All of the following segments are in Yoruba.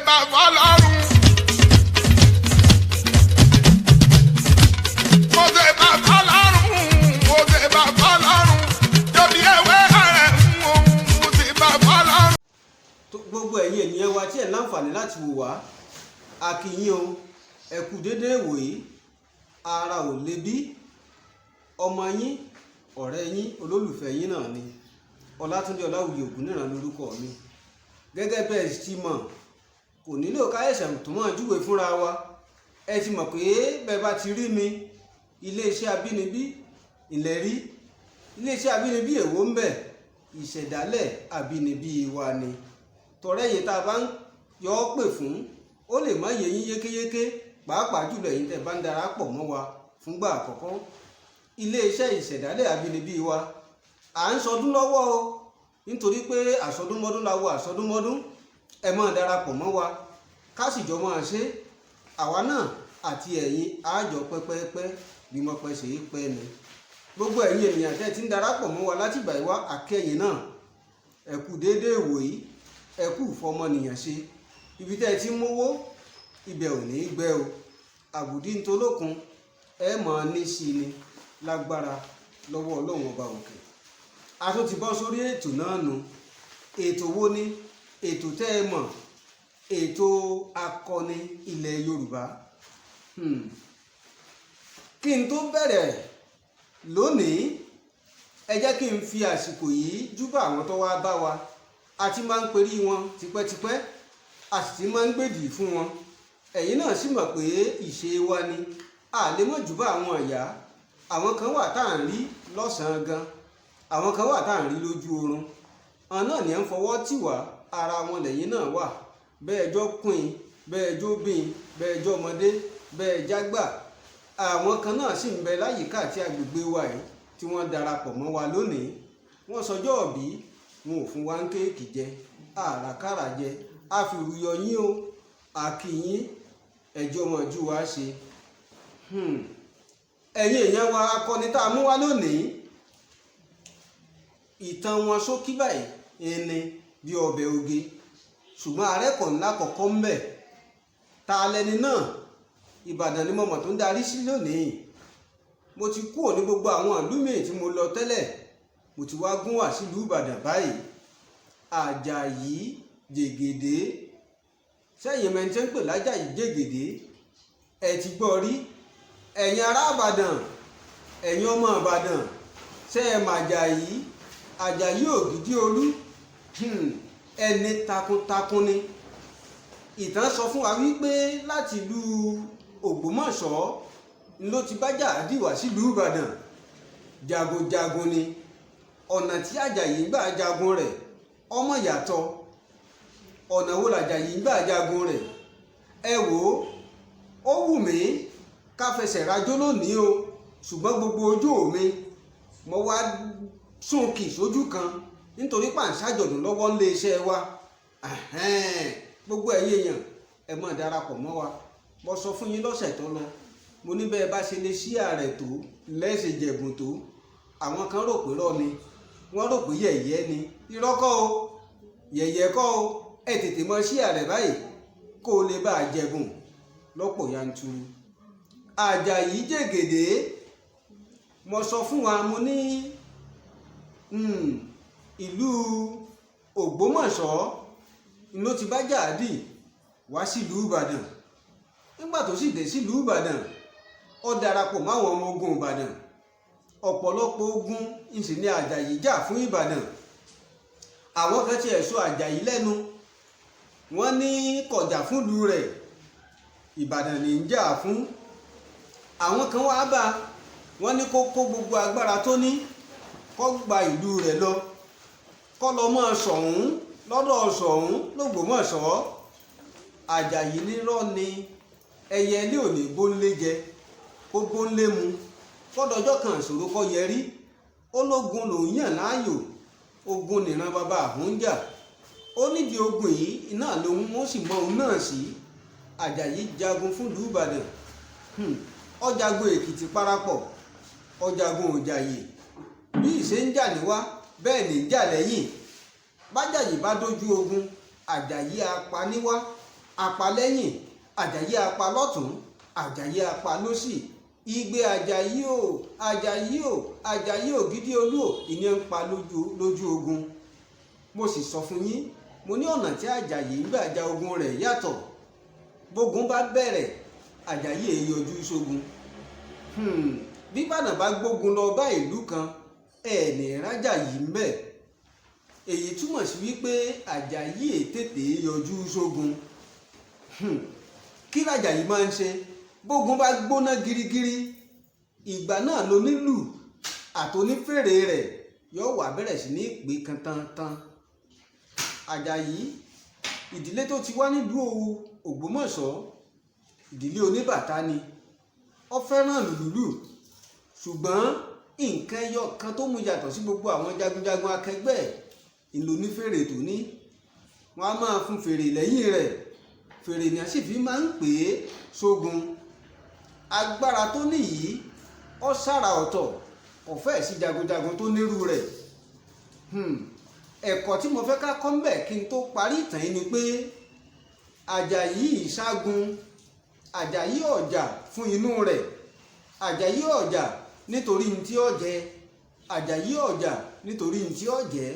Bàbá lọ́rùn. Mo ṣe bàbá lọ́rùn. Mo ṣe bàbá lọ́rùn. Jọ̀bí ewé rẹ̀ ń wò. Mo ṣe bàbá lọ́rùn. Gbogbo ẹ̀yin ènìyàn wa tí ẹ̀ láǹfààní láti wò wá, a kí yín o, ẹ kú déédéé wòyí. Ara ò le bí ọmọ yín, ọ̀rẹ́ yín, olólùfẹ́ yín náà ni Ọlátúndé Ọláwuyì Ògúnníran lórúkọ mi. Gẹ́gẹ́ bẹ́ẹ̀ ti mọ̀, kò nílò ká ẹ̀sẹ̀ tó máa júwe fúnra wa. Ẹ ti mọ̀ pé bẹ́ẹ̀ bá ti rí mi, iléeṣẹ́ Abínibí ilẹ̀ rí. Iléeṣẹ́ Abínibí èwo ń bẹ? Ìṣẹ̀dálẹ̀ Abínibí wa ni. Tọ̀rẹ́ yìí tá a bá ń yọ ọ́ pè fún, ó lè má yé yín yékéyéké, pàápàá jùlọ ẹ̀yin tẹ́ bá ń darapọ̀ mọ́ wa fúngbà àkọ́kọ́. Iléeṣẹ́ Ìṣẹ̀dálẹ̀ Abínibí wa, à ń sọdún lọ́wọ́ o, nítorí pé àsọdúnmọ́dún la wo àsọdúnmọ́dún. Ẹ máa darapọ̀ mọ́ wa, ká sì jọ máa ṣe. Àwa náà àti ẹ̀yin àjọ pẹ́pẹ́pẹ́ bí mo pẹ́ ṣe é pẹ́ ni. Gbogbo ẹ̀yin ènìyàn tẹ́ ti ń darapọ̀ mọ́ wa látìgbà yìí wá, àkẹ́yìn náà, ẹ kú déédéé wòyí, ẹ kú ìfọmọnìyàn ṣe. Ibi tẹ́ ẹ ti ń mówó, ibẹ̀ ò ní í gbẹ o. Àbùdí ń tolókun, ẹ mọ̀ ọ́ ní sí ni lágbára lọ́wọ́ Ọlọ́run Ọba òkè. A tún ti bọ́ sórí ètò náà nu. Ètò wo ni ètò tẹ́ ẹ mọ̀? Ètò akọni ilẹ̀ Yorùbá. Kí n tó bẹ̀rẹ̀ lónìí, ẹ jẹ́ kí n fi àsìkò yìí júbà àwọn tó wá bá wa. A ti máa ń perí wọn tipẹ́tipẹ́, a sì ti máa ń gbèdì fún wọn. Ẹ̀yin náà sì mọ̀ pé ìṣe wa ni a lè mọ̀ júbà àwọn ìyá. Àwọn kan wà tá à ń rí lọ́sàn-án gan, àwọn kan wà tá à ń rí lójú oorun. Àwọn náà ní à ń fọwọ́ tì wá, ara wọn lẹ́yìn náà wà. Bẹ́ẹ̀ jọ́ kùn, bẹ́ẹ̀ jó bìn, bẹ́ẹ̀ jọ́ ọmọdé, bẹ́ẹ̀ jágbà. Àwọn kan náà sì ń bẹ láyìíká àti agbègbè wa yìí tí wọ́n darapọ̀ mọ́ wa lónìí. Wọ́n sọjọ́ òbí, wọn ò fún wa ń kéèkì jẹ, àràkàrà jẹ, a fi rúyọ yín o, àkìyín, ẹjọ́ mọ̀ ju wa ṣe. Ẹ̀yin èèyàn wa, akọni tá a mú wá lónìí, ìtàn wọn ṣókí báyìí ẹni bí ọbẹ̀ oge, ṣùgbọ́n arẹ́kọ̀ọ́ ńlá kọ̀ọ̀kan ń bẹ. Ta lẹni náà? Ìbàdàn ni mo mọ̀ tó ń darí sí lónìí. Mo ti kúrò ní gbogbo àwọn ìlú míì tí mo lọ tẹ́lẹ̀, mo ti wá gún wá sílùú Ìbàdàn báyìí. Àjàyí Jègèdè. Sẹ́yìn mẹ́ni tí ń pè lájàyí Jègèdè, ẹ ti gbọ́ rí. Ẹ̀yin ará Ìbàdàn, ẹ̀yin ọmọ Ìbàdàn, ṣé ẹ mà Àjàyí? Àjàyí Ògìdì Olú, ẹni takuntakun ni. Ìtàn sọ fún wa wípé láti ìlú Ògbómọ̀ṣọ́ ló ti bá jàdí wá sílùú Ìbàdàn. Jagunjagun ni. Ọ̀nà tí Àjàyí ń gbà jagun rẹ̀ ọmọ yàtọ̀. Ọ̀nà wo làjàyí ń gbà jagun rẹ̀? Ẹ wò ó, ó wù mí ká fẹsẹ̀ rajó lónìí o, ṣùgbọ́n gbogbo ojú mi mo wá sún kì sójú kan nítorí pàǹsájọ̀dún lọ́wọ́ nílé iṣẹ́ wa. Gbogbo ẹ̀yin èèyàn, ẹ máa darapọ̀ mọ́ wa. Mo sọ fún yín lọ́sẹ̀ tó lọ, mo ní bẹ́ẹ̀ bá ṣe lè ṣí ààrẹ tó lẹ́sẹ̀ jẹ̀bùn tó. Àwọn kan rò pé rọ́ ni, wọ́n rò pé yẹ̀yẹ́ ni. Irọ́ kọ́ o, yẹ̀yẹ́ kọ́ o. Ẹ tètè mọ ṣí ààrẹ báyìí kó o lè bá a jẹ̀bùn lọ́pọ̀ yanturu. Àjàyí Jègèdè, mo sọ fún wa, mo ní ìlú Ògbómọ̀ṣọ́ ló ti bá jàdí wá sílùú Ìbàdàn. Nígbà tó sì dé sílùú Ìbàdàn, ó darapọ̀ máwọn ọmọ ogun Ìbàdàn. Ọ̀pọ̀lọpọ̀ ogun ìsìn ní Àjàyí jà fún Ìbàdàn. Àwọn kan tiẹ̀ sọ Àjàyí lẹ́nu, wọ́n ní kọjá fúnlùú rẹ̀, Ìbàdàn ní ń jà fún. Àwọn kan wá bá wọ́n ní kó kó gbogbo agbára tó ní, kó gba ìlú rẹ̀ lọ, kó lọ mọ́ Ṣọ̀ún lọ́dọ̀ Ṣọ̀ún l'Ógbómọ̀ṣọ́. Àjàyí nírọ́ ni, ẹyẹ ilé ò ní bónlé jẹ kó bónlé mu, kọ́dọ̀jọ́ kan ìṣòro kọ́ yẹrí. Ó lógun lòún yàn láàyò, ogun nìran bàbá àhún jà. Ó nídìí ogun yìí iná lòun ó sì mọ òun náà sí. Àjàyí jagun fúnlùú Ìbàdàn. Ó jagun Èkìtì parapọ̀, ó jagun Òjàyè. Bí ìṣe ń jà níwá, bẹ́ẹ̀ ní ń jà lẹ́yìn. Bájàyí bá dójú ogun, Àjàyí apá níwá, Apá lẹ́yìn, Àjàyí apá lọ́tún, Àjàyí apá lósì. Igbe Àjàyí o, Àjàyí o, Àjàyí o gidi olú o, ìyẹn ń pa lójú ogun. Mo sì sọ fún yín, mo ní ọ̀nà tí Àjàyí ń gbà ja ogun rẹ̀ yàtọ̀. Bógun bá bẹ̀rẹ̀, Àjàyí èyí yọjú sógun. Bí Ìbàdàn bá gbógun lọ bá ìlú kan, ẹ̀ẹ̀nì rájàyí ń bẹ̀. Èyí túmọ̀ sí wípé Àjàyí ètètè yọjú sógun. Kí làjàyí máa ń ṣe bógun bá gbóná girigiri? Ìgbà náà lonílù àtonífèrè rẹ̀ yóò wá bẹ̀rẹ̀ sí ní pè kantantan. Àjàyí, ìdílé tó ti wá nílùú Ògbómọ̀ṣọ́, ìdílé oníbàtà ni. Ó fẹ́ràn lùlù, ṣùgbọ́n nǹkan ẹyọ kan tó mú yàtọ̀ sí gbogbo àwọn jagunjagun akẹgbẹ́ ìlò ní fèrè tó ní. Wọ́n á máa fún fèrè lẹ́yìn rẹ̀, fèrè ni a sì fi máa ń pè é sógun. Agbára tó ní yìí ó sára ọ̀tọ̀, kò fẹ́ẹ̀ sí jagunjagun tó nírú rẹ̀. Ẹ̀kọ́ tí mo fẹ́ ká kọ́ mbẹ̀ kí n tó parí ìtàn yìí ni pé Àjàyí ìṣágun, Àjàyí ọ̀jà fún inú rẹ̀, Àjàyí ọ̀jà nítorí ní tí ó jẹ, Àjàyí ọ̀jà nítorí ní tí ó jẹ.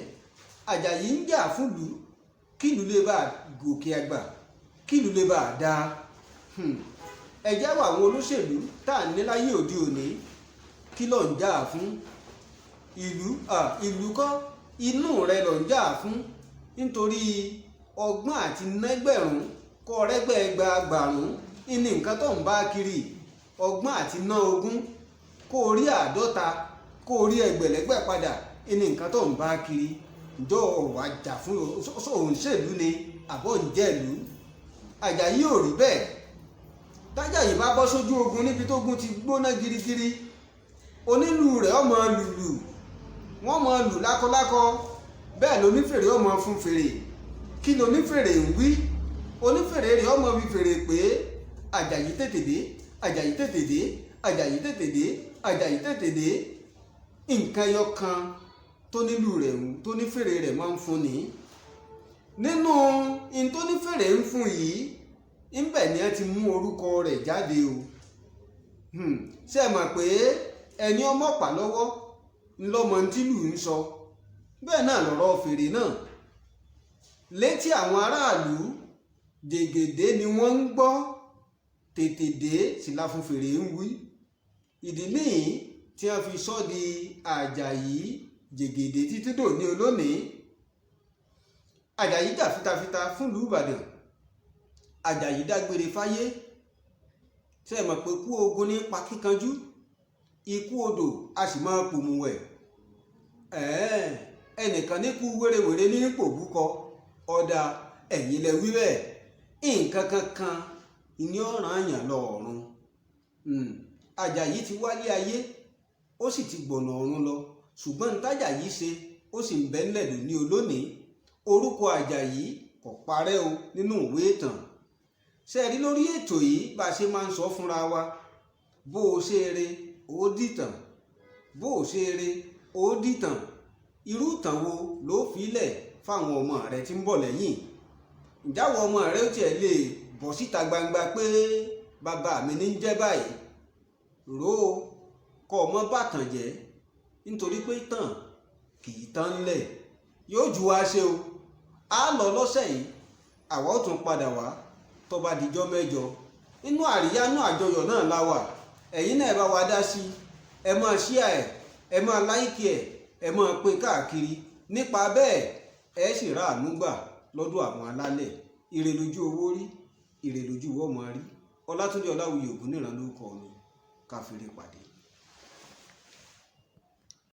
Àjàyí ń jà fúnlùú kílùú lè bá gòkè àgbà, kílùú lè bá dáa. Ẹ jẹ́ wá àwọn olóṣèlú tá à ní láyé òde òní, kí ló ń jà fún? Ìlú, ìlú kọ́, inú rẹ ló ń jà fún. Nítorí ọgbọ́n àti nẹ́gbẹ̀rún kọ́ rẹ́gbẹ̀ẹ́gba gbàrún ní nǹkan tó ń bá kiri. Ọgbọ́n àti ná ogún kó rí àádọ́ta, kó rí ẹgbẹ̀lẹ́gbẹ̀ padà ní nǹkan tó ń bá kiri. Ǹjọ́ wàá jà fún òun ṣèlú ni àbọ̀ ń jẹ̀lú? Àjàyí ò rí bẹ́ẹ̀. Tájàyí bá bọ́ sójú ogun níbi tógun ti gbóná girigiri, onílù rẹ̀ ọmọ lùlù, wọ́n mọ lù lákọlákọ, bẹ́ẹ̀ lónífèrè ọmọ fún fèrè. Kí lónífèrè ń wí? Onífèrè rẹ̀ ọmọ wí fèrè pé Àjàyí tètè dé, Àjàyí tètè dé, Àjàyí tètè dé, Àjàyí tètè dé. Nǹkan ẹyọ kan tó nílù rẹ̀ ń tó nífèrè rẹ̀ máa ń fún ni. Nínú in tó nífèrè ń fún yìí, ńbẹ̀ ni ẹ ti mú orúkọ rẹ̀ jáde o. Ṣé ẹ mọ̀ pé ẹni ọmọ pa lọ́wọ́ ńlọmọ tìlù ń sọ? Bẹ́ẹ̀ náà lọ̀rọ̀ fèrè náà létí àwọn aráàlú. Jègèdè ni wọ́n ń gbọ́, tètè dé sì la fún fèrè ń wí. Ìdí nìyí tí wọ́n fi sọ di Àjàyí Jègèdè títí dòní olónìí. Àjàyí jà fitafita fúnlùú Ìbàdàn. Àjàyí dágbére fáyé. Ṣé ẹ mọ̀ pé kú ogun ní pa kíkanjú, ikú odò a sì máa pòmùwẹ̀. Ẹnìkan ní kú wérewère ní pòbúkọ. Ọ̀dà ẹ̀yìn lẹ wí bẹ́ẹ̀. Nǹkan kankan ní ọ̀ràn àyàn lọ ọ̀run. Àjàyí ti wálé ayé, ó sì ti gbọ̀nà ọ̀run lọ, ṣùgbọ́n ntájàyí ṣe ó sì ń bẹ ńlẹ̀ lóní olónìí. Orúkọ Àjàyí kò parẹ́ o nínú ìwé ìtàn. Ṣé ẹ rí lórí ètò yìí bá a ṣe máa ń sọ fúnra wa? Bó o ṣe eré ó dìtàn, bó o ṣe eré ó dìtàn. Irú ìtàn wo ló filẹ̀ fáwọn ọmọ rẹ tí ń bọ̀ lẹ́yìn? Ǹjáwọ̀ ọmọ rẹ ó tiẹ̀ lè bọ́ síta gbangba pé bàbá mi ní ń jẹ́ báyìí? Rò ó kọ́ ọmọ bàtàn jẹ́, nítorí pé tàn kì í tán ńlẹ̀. Yóò ju wa ṣe o. A lọ lọ́sẹ̀ yìí, àwa ó tún padà wá tó bá dijọ́ mẹ́jọ. Inú àríyá inú àjọyọ̀ náà la wà. Ẹ̀yin náà ẹ bá wa dá sí i, ẹ máa ṣíà ẹ̀, ẹ máa láìkì ẹ̀, ẹ máa pín káàkiri. Nípa bẹ́ẹ̀ ẹ sì rà àánú gbà lọ́dọ̀ àwọn alálẹ̀. Ire lójú owó rí, ire lójú owó ọmọ rí. Ọlátúndé Ọláwuyì Ògúnníran ló kọ mi. Ká fi ire pàdé.